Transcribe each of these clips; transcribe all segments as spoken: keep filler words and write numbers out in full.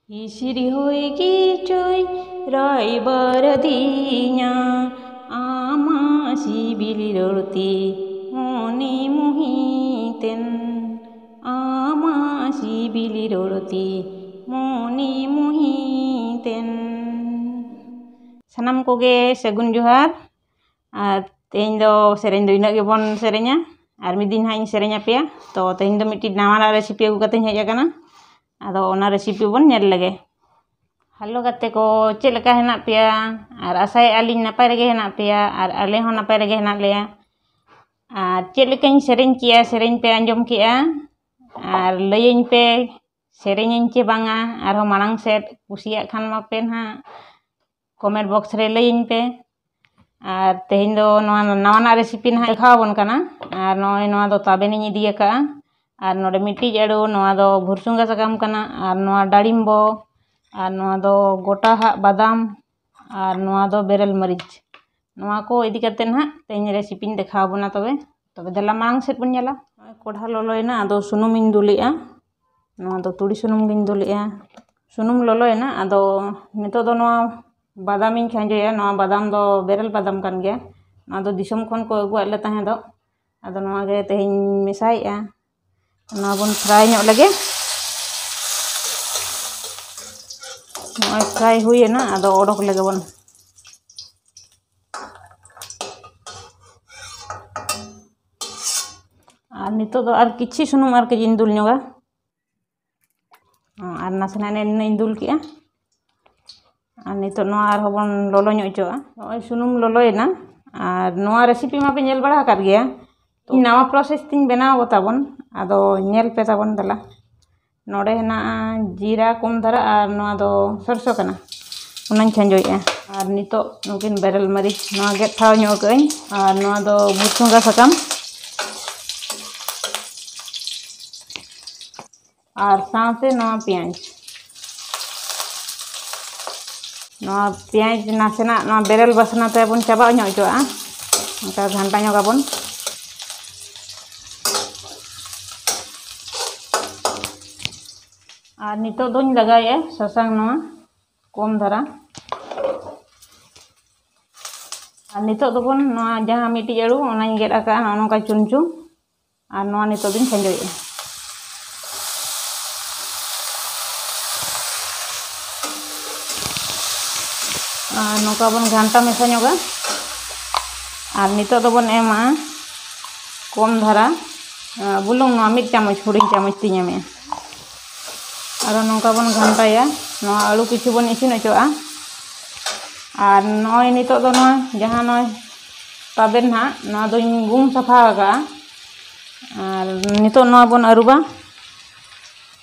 ᱦᱤᱥᱤᱨ ᱦᱚᱭ ᱜᱮᱪᱚᱭ ᱨᱟᱭᱵᱟᱨ ᱫᱤᱧᱟ, ᱟᱢᱟᱜ ᱥᱤᱵᱤᱞ ᱨᱚᱲᱛᱮ ᱢᱚᱱᱮ ᱢᱩᱦᱤᱛᱮᱱ, ᱟᱢᱟᱜ ᱥᱤᱵᱤᱞ ᱨᱚᱲᱛᱮ ᱢᱚᱱᱮ ᱢᱩᱦᱤᱛᱮᱱ᱾ ᱥᱟᱱᱟᱢ ᱠᱚᱜᱮ ᱥᱟᱹᱜᱩᱱ ᱡᱚᱦᱟᱨ᱾ ᱟᱨ ᱛᱮᱦᱮᱧ ᱫᱚ ᱥᱮᱨᱮᱧ ᱫᱚ ᱤᱱᱟᱹᱜ ᱜᱮᱵᱚᱱ ᱥᱮᱨᱮᱧᱟ, ᱟᱨ ᱢᱤᱫ ᱫᱤᱱ ᱦᱟᱸᱜ ᱤᱧ ᱥᱮᱨᱮᱧ ᱟᱯᱮᱭᱟ᱾ ᱛᱚ ᱛᱮᱦᱮᱧ ᱫᱚ ᱢᱤᱫᱴᱤᱡ ᱱᱟᱣᱟᱱᱟᱜ ᱨᱮᱥᱤᱯᱤ ᱟᱹᱜᱩ ᱠᱟᱛᱮᱧ ᱦᱮᱡ ᱟᱠᱟᱱᱟ, ᱟᱫᱚ ᱚᱱᱟ ᱨᱮᱥᱤᱯᱤ ᱵᱚᱱ ᱧᱮᱞ ᱞᱮᱜᱮ᱾ ᱦᱮᱞᱳ ᱜᱟᱛᱮ ᱠᱚ, ᱪᱮᱫ ᱞᱮᱠᱟ ᱦᱮᱱᱟᱜ ᱯᱮᱭᱟ? ᱟᱨ ᱟᱥᱟᱭᱮᱫᱼᱟ ᱞᱤᱧ ᱱᱟᱯᱟᱭ ᱨᱮᱜᱮ ᱦᱮᱱᱟᱜ ᱯᱮᱭᱟ, ᱟᱨ ᱟᱞᱮ ᱦᱚᱸ ᱱᱟᱯᱟᱭ ᱨᱮᱜᱮ ᱦᱮᱱᱟᱜ ᱞᱮᱭᱟ᱾ ᱟᱨ ᱪᱮᱫ ᱞᱮᱠᱟᱧ ᱥᱮᱨᱮᱧ ᱠᱮᱜᱼᱟ, ᱥᱮᱨᱮᱧ ᱯᱮ ᱟᱸᱡᱚᱢ ᱠᱮᱜᱼᱟ, ᱟᱨ ᱞᱟᱹᱭᱟᱹᱧ ᱯᱮ ᱥᱮᱨᱮᱧᱟᱹᱧ ᱪᱮ ᱵᱟᱝᱟ᱾ ᱟᱨᱦᱚᱸ ᱢᱟᱲᱟᱝ ᱥᱮᱫ ᱠᱩᱥᱤᱭᱟᱜ ᱠᱷᱟᱱ ᱢᱟᱯᱮ ᱱᱟᱦᱟᱜ ᱠᱚᱢᱮᱱᱴ ᱵᱚᱠᱥ ᱨᱮ ᱞᱟᱹᱭᱟᱹᱧ ᱯᱮ᱾ ᱟᱨ ᱛᱮᱦᱮᱧ ᱫᱚ ᱱᱚᱣᱟ ᱱᱟᱣᱟᱱᱟᱜ ᱨᱮᱥᱤᱯᱤ ᱱᱟᱦᱟᱜ ᱫᱮᱠᱷᱟᱣ ᱟᱵᱚᱱ ᱠᱟᱱᱟ᱾ ᱟᱨ ᱱᱚᱜᱼᱚᱭ ᱱᱚᱣᱟ ᱫᱚ ᱛᱟᱵᱮᱱᱤᱧ ᱤᱫᱤ ᱟᱠᱟᱫᱼᱟ, ᱟᱨ ᱱᱚᱰᱮ ᱢᱤᱫᱴᱤᱡ ᱟᱹᱲᱩ, ᱱᱚᱣᱟ ᱫᱚ ᱵᱷᱩᱨᱥᱩᱝᱜᱟ ᱥᱟᱠᱟᱢ ᱠᱟᱱᱟ, ᱟᱨ ᱱᱚᱣᱟ ᱰᱟᱲᱤᱢᱵᱚ, ᱟᱨ ᱱᱚᱣᱟ ᱫᱚ ᱜᱚᱴᱟ ᱦᱟᱜ ᱵᱟᱫᱟᱢ, ᱟᱨ ᱱᱚᱣᱟ ᱫᱚ ᱵᱮᱨᱮᱞ ᱢᱟᱹᱨᱤᱪ᱾ ᱱᱚᱣᱟ ᱠᱚ ᱤᱫᱤ ᱠᱟᱛᱮ ᱱᱟᱦᱟᱜ ᱛᱮᱦᱮᱧ ᱨᱮᱥᱤᱯᱤᱧ ᱫᱮᱠᱷᱟᱣ ᱟᱵᱚᱱᱟ᱾ ᱛᱚᱵᱮ ᱛᱚᱵᱮ ᱫᱮᱞᱟ ᱢᱟᱲᱟᱝ ᱥᱮᱫ ᱵᱚᱱ ᱧᱮᱞᱟ᱾ ᱱᱚᱜᱼᱚᱭ ᱠᱚᱲᱦᱟ ᱞᱚᱞᱚᱭᱮᱱᱟ, ᱟᱫᱚ ᱥᱩᱱᱩᱢᱤᱧ ᱫᱩᱞᱮᱜᱼᱟ᱾ ᱱᱚᱣᱟ ᱫᱚ ᱛᱩᱲᱤ ᱥᱩᱱᱩᱢ ᱜᱤᱧ ᱫᱩᱞᱮᱜᱼᱟ᱾ ᱥᱩᱱᱩᱢ ᱞᱚᱞᱚᱭᱮᱱᱟ, ᱟᱫᱚ ᱱᱤᱛᱚᱜ ᱫᱚ ᱱᱚᱣᱟ ᱵᱟᱫᱟᱢᱤᱧ ᱠᱷᱟᱸᱡᱚᱭᱟ᱾ ᱱᱚᱣᱟ ᱵᱟᱫᱟᱢ ᱫᱚ ᱵᱮᱨᱮᱞ ᱵᱟᱫᱟᱢ ᱠᱟᱱ ᱜᱮᱭᱟ᱾ ᱱᱚᱣᱟ ᱫᱚ ᱫᱤᱥᱚᱢ ᱠᱷᱚᱱ ᱠᱚ ᱟᱹᱜᱩᱣᱟᱫ ᱞᱮ ᱛᱟᱦᱮᱸ ᱫᱚ᱾ ᱟᱫᱚ ᱱᱚᱣᱟ ᱜᱮ ᱛᱮᱦᱮᱧ ᱢᱮᱥᱟᱭᱮᱜᱼᱟ᱾ ᱱᱚᱣᱟ ᱵᱚᱱ ᱯᱷᱨᱟᱭ ᱧᱚᱜ ᱞᱮᱜᱮ᱾ ᱱᱚᱜᱼᱚᱭ ᱯᱷᱨᱟᱭ ᱦᱩᱭᱮᱱᱟ, ᱟᱫᱚ ᱚᱰᱚᱠ ᱞᱮᱜᱮ ᱵᱚᱱ᱾ ᱟᱨ ᱱᱤᱛᱚᱜ ᱫᱚ ᱟᱨ ᱠᱤᱪᱷᱤ ᱥᱩᱱᱩᱢ ᱟᱨ ᱠᱟᱹᱡ ᱤᱧ ᱫᱩᱞ ᱧᱚᱜᱟ᱾ ᱟᱨ ᱱᱟᱥᱮᱱᱟᱜ ᱱᱤᱱᱟᱹᱜ ᱤᱧ ᱫᱩᱞ ᱠᱮᱜᱼᱟ᱾ ᱟᱨ ᱱᱤᱛᱚᱜ ᱱᱚᱣᱟ ᱟᱨᱦᱚᱸ ᱵᱚᱱ ᱞᱚᱞᱚ ᱧᱚᱜ ᱦᱚᱪᱚᱣᱟᱜᱼᱟ᱾ ᱱᱚᱜᱼᱚᱭ ᱥᱩᱱᱩᱢ ᱞᱚᱞᱚᱭᱮᱱᱟ᱾ ᱟᱨ ᱱᱚᱣᱟ ᱨᱮᱥᱤᱯᱤ ᱢᱟᱯᱮ ᱧᱮᱞ ᱵᱟᱲᱟ ᱟᱠᱟᱫ ᱜᱮᱭᱟ, ᱛᱚ ᱱᱟᱣᱟ ᱯᱨᱚᱥᱮᱥ ᱛᱤᱧ ᱵᱮᱱᱟᱣ ᱜᱚᱛᱟᱵᱚᱱ᱾ ᱟᱫᱚ ᱧᱮᱞ ᱯᱮ ᱛᱟᱵᱚᱱ ᱫᱮᱞᱟ᱾ ᱱᱚᱰᱮ ᱦᱮᱱᱟᱜᱼᱟ ᱡᱤᱨᱟ ᱠᱚᱢ ᱫᱷᱟᱨᱟ, ᱟᱨ ᱱᱚᱣᱟ ᱫᱚ ᱥᱚᱨᱥᱚ ᱠᱟᱱᱟ, ᱚᱱᱟᱧ ᱠᱷᱟᱸᱡᱚᱭᱮᱜᱼᱟ᱾ ᱟᱨ ᱱᱤᱛᱚᱜ ᱱᱩᱠᱤᱱ ᱵᱮᱨᱮᱞ ᱢᱟᱹᱨᱤᱪ ᱱᱚᱣᱟ ᱜᱮᱫ ᱴᱷᱟᱣ ᱧᱚᱜ ᱠᱟᱜ ᱟᱹᱧ, ᱟᱨ ᱱᱚᱣᱟ ᱫᱚ ᱵᱷᱩᱥᱩᱝᱜᱟ ᱥᱟᱠᱟᱢ, ᱟᱨ ᱥᱟᱶᱛᱮ ᱱᱚᱣᱟ ᱯᱮᱸᱭᱟᱡᱽ᱾ ᱱᱚᱣᱟ ᱯᱮᱸᱭᱟᱡᱽ ᱱᱟᱥᱮᱱᱟᱜ ᱱᱚᱣᱟ ᱵᱮᱨᱮᱞ ᱵᱟᱥᱱᱟ ᱛᱮ ᱵᱚᱱ ᱪᱟᱵᱟ ᱧᱚᱜ ᱦᱚᱪᱚᱣᱟᱜᱼᱟ᱾ ᱚᱱᱠᱟ ᱜᱷᱟᱱᱴᱟ ᱧᱚᱜ ᱟᱵᱚᱱ᱾ ᱟᱨ ᱱᱤᱛᱚᱜ ᱫᱚᱧ ᱞᱟᱜᱟᱣᱮᱫᱼᱟ ᱥᱟᱥᱟᱝ ᱱᱚᱣᱟ ᱠᱚᱢ ᱫᱷᱟᱨᱟ᱾ ᱟᱨ ᱱᱤᱛᱚᱜ ᱫᱚᱵᱚᱱ ᱱᱚᱣᱟ ᱡᱟᱦᱟᱸ ᱢᱤᱫᱴᱤᱡ ᱟᱹᱞᱩ ᱚᱱᱟᱧ ᱜᱮᱫ ᱟᱠᱟᱫᱼᱟ ᱱᱚᱜᱼᱚ ᱱᱚᱝᱠᱟ ᱪᱩᱢ ᱪᱩᱢ, ᱟᱨ ᱱᱚᱣᱟ ᱱᱤᱛᱚᱜ ᱫᱚᱧ ᱠᱷᱟᱸᱡᱚᱭᱮᱫᱼᱟ᱾ ᱟᱨ ᱱᱚᱝᱠᱟ ᱵᱚᱱ ᱜᱷᱟᱱᱴᱟ ᱢᱮᱥᱟ ᱧᱚᱜᱟ᱾ ᱟᱨ ᱱᱤᱛᱚᱜ ᱫᱚᱵᱚᱱ ᱮᱢᱟ ᱠᱚᱢ ᱫᱷᱟᱨᱟ, ᱟᱸ, ᱵᱩᱞᱩᱝ, ᱱᱚᱣᱟ ᱢᱤᱫ ᱪᱟᱢᱚᱪ, ᱦᱩᱰᱤᱧ ᱪᱟᱢᱚᱪ ᱛᱤᱧ ᱮᱢᱮᱜᱼᱟ᱾ ᱟᱨᱚ ᱱᱚᱝᱠᱟ ᱵᱚᱱ ᱜᱷᱟᱱᱴᱟᱭᱟ᱾ ᱱᱚᱣᱟ ᱟᱹᱞᱩ ᱠᱤᱪᱷᱩ ᱵᱚᱱ ᱤᱥᱤᱱ ᱦᱚᱪᱚᱣᱟᱜᱼᱟ᱾ ᱟᱨ ᱱᱚᱜᱼᱚᱭ ᱱᱤᱛᱚᱜ ᱫᱚ ᱱᱚᱣᱟ ᱡᱟᱦᱟᱸ ᱱᱚᱜᱼᱚᱭ ᱛᱟᱵᱮᱱ ᱱᱟᱦᱟᱜ, ᱱᱚᱣᱟ ᱫᱚᱧ ᱜᱩᱢ ᱥᱟᱯᱷᱟ ᱟᱠᱟᱜᱼᱟ᱾ ᱟᱨ ᱱᱤᱛᱚᱜ ᱱᱚᱣᱟ ᱵᱚᱱ ᱟᱹᱨᱩᱵᱟ᱾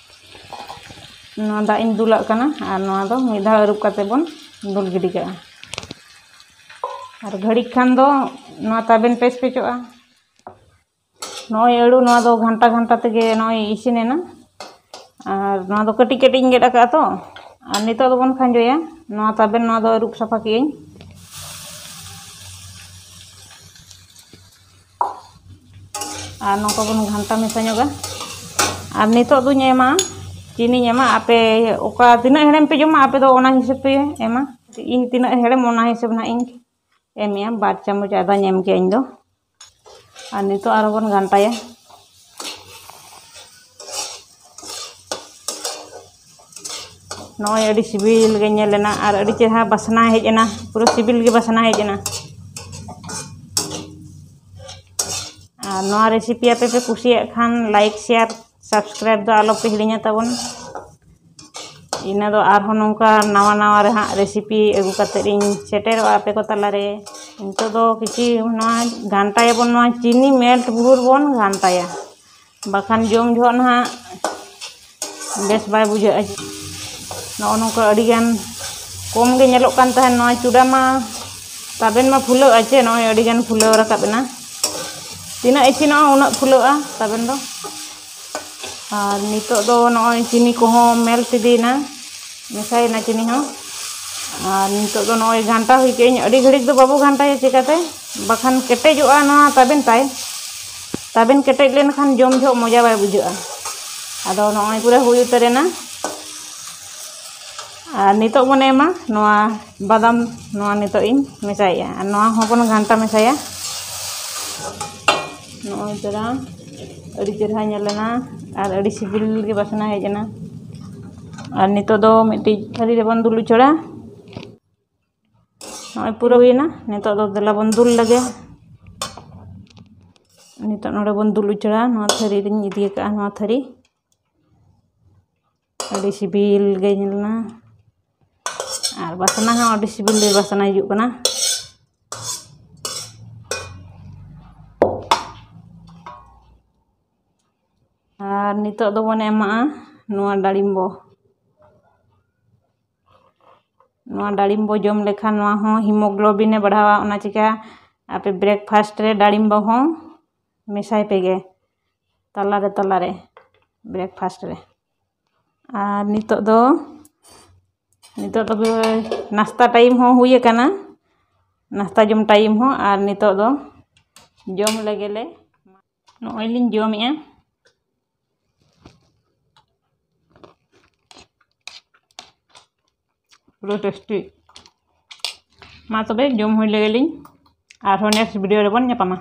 ᱱᱚᱣᱟ ᱫᱟᱜ ᱤᱧ ᱫᱩᱞᱟᱜ ᱠᱟᱱᱟ ᱟᱨ ᱱᱚᱣᱟ ᱫᱚ ᱢᱤᱫ ᱫᱷᱟᱣ ᱟᱹᱨᱩᱵ ᱠᱟᱛᱮ ᱵᱚᱱ ᱫᱩᱞ ᱜᱤᱰᱤ ᱠᱟᱜᱼᱟ᱾ ᱟᱨ ᱜᱷᱟᱹᱲᱤᱠ ᱠᱷᱟᱱ ᱫᱚ ᱱᱚᱣᱟ ᱛᱟᱵᱮᱱ ᱯᱮᱪ ᱯᱮᱪᱚᱜᱼᱟ᱾ ᱱᱚᱜᱼᱚᱭ ᱟᱹᱞᱩ ᱱᱚᱣᱟ ᱫᱚ ᱜᱷᱟᱱᱴᱟ ᱜᱷᱟᱱᱴᱟ ᱛᱮᱜᱮ ᱱᱚᱜᱼᱚᱭ ᱤᱥᱤᱱ ᱮᱱᱟ᱾ ᱟᱨ ᱱᱚᱣᱟ ᱫᱚ ᱠᱟᱹᱴᱤᱡ ᱠᱟᱹᱴᱤᱡ ᱤᱧ ᱜᱮᱫ ᱟᱠᱟᱫᱼᱟ ᱛᱚ᱾ ᱟᱨ ᱱᱤᱛᱚᱜ ᱫᱚᱵᱚᱱ ᱠᱷᱟᱸᱡᱚᱭᱟ᱾ ᱱᱚᱣᱟ ᱛᱟᱵᱮᱱ ᱱᱚᱣᱟ ᱫᱚ ᱟᱹᱨᱩᱵ ᱥᱟᱯᱷᱟ ᱠᱮᱜᱼᱟᱹᱧ᱾ ᱟᱨ ᱱᱚᱝᱠᱟ ᱵᱚᱱ ᱜᱷᱟᱱᱴᱟ ᱢᱮᱥᱟ ᱧᱚᱜᱟ᱾ ᱟᱨ ᱱᱤᱛᱚᱜ ᱫᱚᱧ ᱮᱢᱟ, ᱪᱤᱱᱤᱧ ᱮᱢᱟ᱾ ᱟᱯᱮ ᱚᱠᱟ ᱛᱤᱱᱟᱹᱜ ᱦᱮᱲᱮᱢ ᱯᱮ ᱡᱚᱢᱟ, ᱟᱯᱮ ᱫᱚ ᱚᱱᱟ ᱦᱤᱥᱟᱹᱵ ᱯᱮ ᱮᱢᱟ᱾ ᱤᱧ ᱛᱤᱱᱟᱹᱜ ᱦᱮᱲᱮᱢ, ᱚᱱᱟ ᱦᱤᱥᱟᱹᱵ ᱱᱟᱦᱟᱜ ᱤᱧ ᱮᱢᱮᱜᱼᱟ᱾ ᱵᱟᱨ ᱪᱟᱢᱚᱪ ᱟᱫᱟᱧ ᱮᱢ ᱠᱮᱜᱼᱟ ᱤᱧ ᱫᱚ᱾ ᱟᱨ ᱱᱤᱛᱚᱜ ᱟᱨᱦᱚᱸ ᱵᱚᱱ ᱜᱷᱟᱱᱴᱟᱭᱟ᱾ ᱱᱚᱜᱼᱚᱭ ᱟᱹᱰᱤ ᱥᱤᱵᱤᱞ ᱜᱮ ᱧᱮᱞ ᱮᱱᱟ ᱟᱨ ᱟᱹᱰᱤ ᱪᱮᱦᱨᱟ ᱵᱟᱥᱱᱟ ᱦᱮᱡ ᱮᱱᱟ, ᱯᱩᱨᱟᱹ ᱥᱤᱵᱤᱞ ᱜᱮ ᱵᱟᱥᱱᱟ ᱦᱮᱡ ᱮᱱᱟ᱾ ᱟᱨ ᱱᱚᱣᱟ ᱨᱮᱥᱤᱯᱤ ᱟᱯᱮ ᱯᱮ ᱠᱩᱥᱤᱭᱟᱜ ᱠᱷᱟᱱ, ᱞᱟᱭᱤᱠ, ᱥᱮᱭᱟᱨ, ᱥᱟᱵᱥᱠᱨᱟᱭᱤᱵ ᱫᱚ ᱟᱞᱚ ᱯᱮ ᱦᱤᱲᱤᱧᱟ ᱛᱟᱵᱚᱱ᱾ ᱤᱱᱟᱹ ᱫᱚ ᱟᱨᱦᱚᱸ ᱱᱚᱝᱠᱟ ᱱᱟᱣᱟ ᱱᱟᱣᱟ ᱨᱮ ᱦᱟᱸᱜ ᱨᱮᱥᱤᱯᱤ ᱟᱹᱜᱩ ᱠᱟᱛᱮᱫ ᱤᱧ ᱥᱮᱴᱮᱨᱚᱜᱼᱟ ᱟᱯᱮ ᱠᱚ ᱛᱟᱞᱟᱨᱮ᱾ ᱱᱤᱛᱚᱜ ᱫᱚ ᱠᱤᱪᱷᱤ ᱱᱚᱣᱟ ᱜᱷᱟᱱᱴᱟᱭᱟᱵᱚᱱ, ᱱᱚᱣᱟ ᱪᱤᱱᱤ ᱢᱮᱞᱴ ᱵᱷᱳᱨ ᱵᱚᱱ ᱜᱷᱟᱱᱴᱟᱭᱟ, ᱵᱟᱠᱷᱟᱱ ᱡᱚᱢ ᱡᱚᱦᱚᱜ ᱱᱟᱦᱟᱜ ᱵᱮᱥ ᱵᱟᱭ ᱵᱩᱡᱷᱟᱹᱜᱼᱟ᱾ ᱱᱚᱜᱼᱚ ᱱᱚᱝᱠᱟ ᱟᱹᱰᱤᱜᱟᱱ ᱠᱚᱢ ᱜᱮ ᱧᱮᱞᱚᱜ ᱠᱟᱱ ᱛᱟᱦᱮᱸᱫ᱾ ᱱᱚᱣᱟ ᱪᱩᱰᱟ ᱢᱟ ᱛᱟᱵᱮᱱ ᱢᱟ ᱯᱷᱩᱞᱟᱹᱜᱼᱟ ᱪᱮ, ᱱᱚᱜᱼᱚᱭ ᱟᱹᱰᱤᱜᱟᱱ ᱯᱷᱩᱞᱟᱹᱣ ᱨᱟᱠᱟᱵ ᱮᱱᱟ᱾ ᱛᱤᱱᱟᱹᱜ ᱤᱥᱤᱱᱚᱜᱼᱟ ᱩᱱᱟᱹᱜ ᱯᱷᱩᱞᱟᱹᱜᱼᱟ ᱛᱟᱵᱮᱱ ᱫᱚ᱾ ᱟᱨ ᱱᱤᱛᱚᱜ ᱫᱚ ᱱᱚᱜᱼᱚᱭ ᱪᱤᱱᱤ ᱠᱚᱦᱚᱸ ᱢᱮᱞᱴ ᱤᱫᱤᱭᱮᱱᱟ, ᱢᱮᱥᱟᱭᱮᱱᱟ ᱪᱤᱱᱤ ᱦᱚᱸ᱾ ᱟᱨ ᱱᱤᱛᱚᱜ ᱫᱚ ᱱᱚᱜᱼᱚᱭ ᱜᱷᱟᱱᱴᱟ ᱦᱩᱭ ᱠᱮᱜᱼᱟᱹᱧ᱾ ᱟᱹᱰᱤ ᱜᱷᱟᱹᱲᱤᱡ ᱫᱚ ᱵᱟᱵᱚ ᱜᱷᱟᱱᱴᱟᱭᱟ, ᱪᱮᱠᱟᱛᱮ? ᱵᱟᱠᱷᱟᱱ ᱠᱮᱴᱮᱡᱚᱜᱼᱟ ᱱᱚᱣᱟ ᱛᱟᱵᱮᱱ ᱛᱟᱭ᱾ ᱛᱟᱵᱮᱱ ᱠᱮᱴᱮᱡ ᱞᱮᱱᱠᱷᱟᱱ ᱡᱚᱢ ᱡᱚᱦᱚᱜ ᱢᱚᱡᱟ ᱵᱟᱭ ᱵᱩᱡᱷᱟᱹᱜᱼᱟ᱾ ᱟᱫᱚ ᱱᱚᱜᱼᱚᱭ ᱯᱩᱨᱟᱹ ᱦᱩᱭ ᱩᱛᱟᱹᱨᱮᱱᱟ᱾ ᱟᱨ ᱱᱤᱛᱚᱜ ᱵᱚᱱ ᱮᱢᱟ ᱱᱚᱣᱟ ᱵᱟᱫᱟᱢ, ᱱᱚᱣᱟ ᱱᱤᱛᱚᱜ ᱤᱧ ᱢᱮᱥᱟᱭᱮᱫᱼᱟ᱾ ᱟᱨ ᱱᱚᱣᱟ ᱦᱚᱸᱵᱚᱱ ᱜᱷᱟᱱᱴᱟ ᱢᱮᱥᱟᱭᱟ᱾ ᱱᱚᱜᱼᱚᱭ ᱛᱚᱨᱟ ᱟᱹᱰᱤ ᱪᱮᱦᱨᱟ ᱧᱮᱞ ᱮᱱᱟ ᱟᱨ ᱟᱹᱰᱤ ᱥᱤᱵᱤᱞ ᱜᱮ ᱵᱟᱥᱱᱟ ᱦᱮᱡ ᱮᱱᱟ᱾ ᱟᱨ ᱱᱤᱛᱚᱜ ᱫᱚ ᱢᱤᱫᱴᱤᱡ ᱛᱷᱟᱹᱨᱤ ᱨᱮᱵᱚᱱ ᱫᱩᱞ ᱩᱪᱟᱹᱲᱟ᱾ ᱱᱚᱜᱼᱚᱭ ᱯᱩᱨᱟᱹ ᱦᱩᱭᱮᱱᱟ᱾ ᱱᱤᱛᱚᱜ ᱫᱚ ᱫᱮᱞᱟ ᱵᱚᱱ ᱫᱩᱞ ᱞᱮᱜᱮ᱾ ᱱᱤᱛᱚᱜ ᱱᱚᱰᱮ ᱵᱚᱱ ᱫᱩᱞ ᱩᱪᱟᱹᱲᱟ᱾ ᱱᱚᱣᱟ ᱛᱷᱟᱹᱨᱤ ᱨᱤᱧ ᱤᱫᱤ ᱟᱠᱟᱫᱼᱟ, ᱱᱚᱣᱟ ᱛᱷᱟᱹᱨᱤ᱾ ᱟᱹᱰᱤ ᱥᱤᱵᱤᱞ ᱜᱮ ᱧᱮᱞ ᱮᱱᱟ᱾ ᱟᱨ ᱵᱟᱥᱱᱟ ᱦᱚᱸ ᱟᱹᱰᱤ ᱥᱤᱵᱤᱞ ᱜᱮ ᱵᱟᱥᱱᱟ ᱦᱤᱡᱩᱜ ᱠᱟᱱᱟ᱾ ᱟᱨ ᱱᱤᱛᱚᱜ ᱫᱚᱵᱚᱱ ᱮᱢᱟᱜᱼᱟ ᱱᱚᱣᱟ ᱰᱟᱲᱤᱢᱵᱚ᱾ ᱱᱚᱣᱟ ᱰᱟᱲᱤᱢᱵᱚ ᱡᱚᱢ ᱞᱮᱠᱷᱟᱱ ᱱᱚᱣᱟ ᱦᱚᱸ hemoglobin ᱮ ᱵᱟᱲᱦᱟᱣᱟ, ᱚᱱᱟ ᱪᱤᱠᱟ ᱟᱯᱮ breakfast ᱨᱮ ᱰᱟᱲᱤᱢᱵᱚ ᱦᱚᱸ ᱢᱮᱥᱟᱭ ᱯᱮᱜᱮ ᱛᱟᱞᱟᱨᱮ ᱛᱟᱞᱟᱨᱮ breakfast ᱨᱮ᱾ ᱟᱨ ᱱᱤᱛᱚᱜ ᱫᱚ, ᱱᱤᱛᱚᱜ ᱫᱚ ᱱᱟᱥᱛᱟ time ᱦᱚᱸ ᱦᱩᱭ ᱟᱠᱟᱱᱟ, ᱱᱟᱥᱛᱟ ᱡᱚᱢ time ᱦᱚᱸ᱾ ᱟᱨ ᱱᱤᱛᱚᱜ ᱫᱚ ᱡᱚᱢ ᱞᱮᱜᱮ ᱞᱮ᱾ ᱱᱚᱜᱼᱚᱭ ᱞᱤᱧ ᱡᱚᱢᱮᱜᱼᱟ᱾ ᱯᱩᱨᱟᱹ tasty᱾ ᱢᱟ ᱛᱚᱵᱮ ᱡᱚᱢ ᱦᱩᱭ ᱞᱮᱜᱮ ᱞᱤᱧ, ᱟᱨᱦᱚᱸ next video ᱨᱮᱵᱚᱱ ᱧᱟᱯᱟᱢᱟ᱾